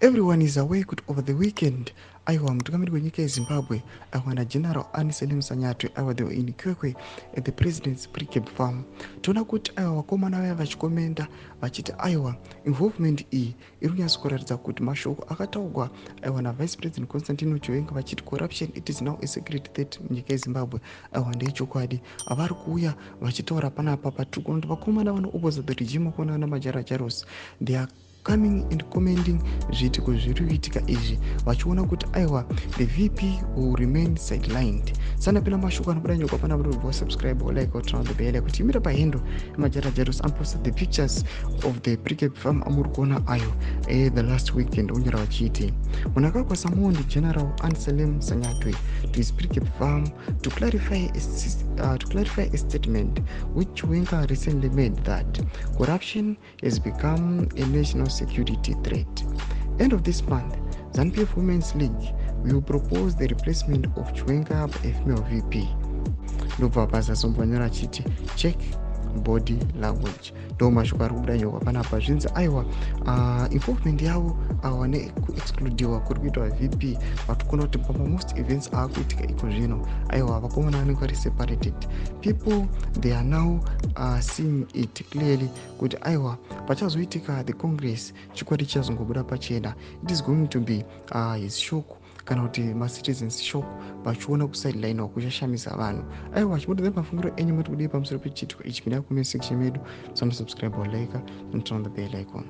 Everyone is aware kuti over the weekend, aiwa, mutungamiri wenyika yeZimbabwe, aiwa, naGeneral Anselem Sanyatwe, aiwa, they were in Kwekwe at the president's Precabe farm. Toona kuti, aiwa, vakomana vaya vachikomenda vachiti, aiwa, involvement iyi iri kunyatso kuratidza kuti mashoko akataurwa, aiwa, naVice President Constantino Chiwenga vachiti corruption, it is now a secret that munyika yeZimbabwe, aiwa, ndeyechokwadi. Avari kuuya vachitaura panapa patiri kuona kuti vakomana vanoopposa the regime, kuona vana Jairos, they are coming and commenting zviitiko zviri kuitika izvi, vachiona kuti, aiwa, the VP will remain sidelined. Sanapinda mashoko anobuda nyoko pana kuti subscribe, like, turn on the bell kuti imira pahandle yemajara Jairos unposted the pictures of the Precabe farm amuri kuona ayo the last weekend. Unyora vachiti Mnangagwa summoned General Anselem Sanyatwe to his Precabe farm to clarify a statement which Chiwenga recently made that corruption has become a national security threat. End of this month, ZANU-PF Women's League will propose the replacement of Chiwenga by a female VP. Ndobva pazazombonyora achiti, "Check body language." Ndo mashoko ari kubuda nyoko panapa. Zvinzi, aiwa, involvement yavo awa nekuexcludiwa kuri kuitwa VP, vatikuona kuti pamamost events aakuitika iko zvino, aiwa, vakomana vanenge vari separated. People, they are now seeing it clearly kuti, aiwa, pachazoitika the congress, chikwadi chichazongobuda pachena. It is going to be his shock kana kuti macitizens shock vachiona kusideline kuchashamisa vanhu. Aiwa, chimbotiudzai mafungiro enyu, mati kudii pamusoro pechiitiko ichi? Pinda comment section medu, sanosubscribe, like and turn on the bell icon.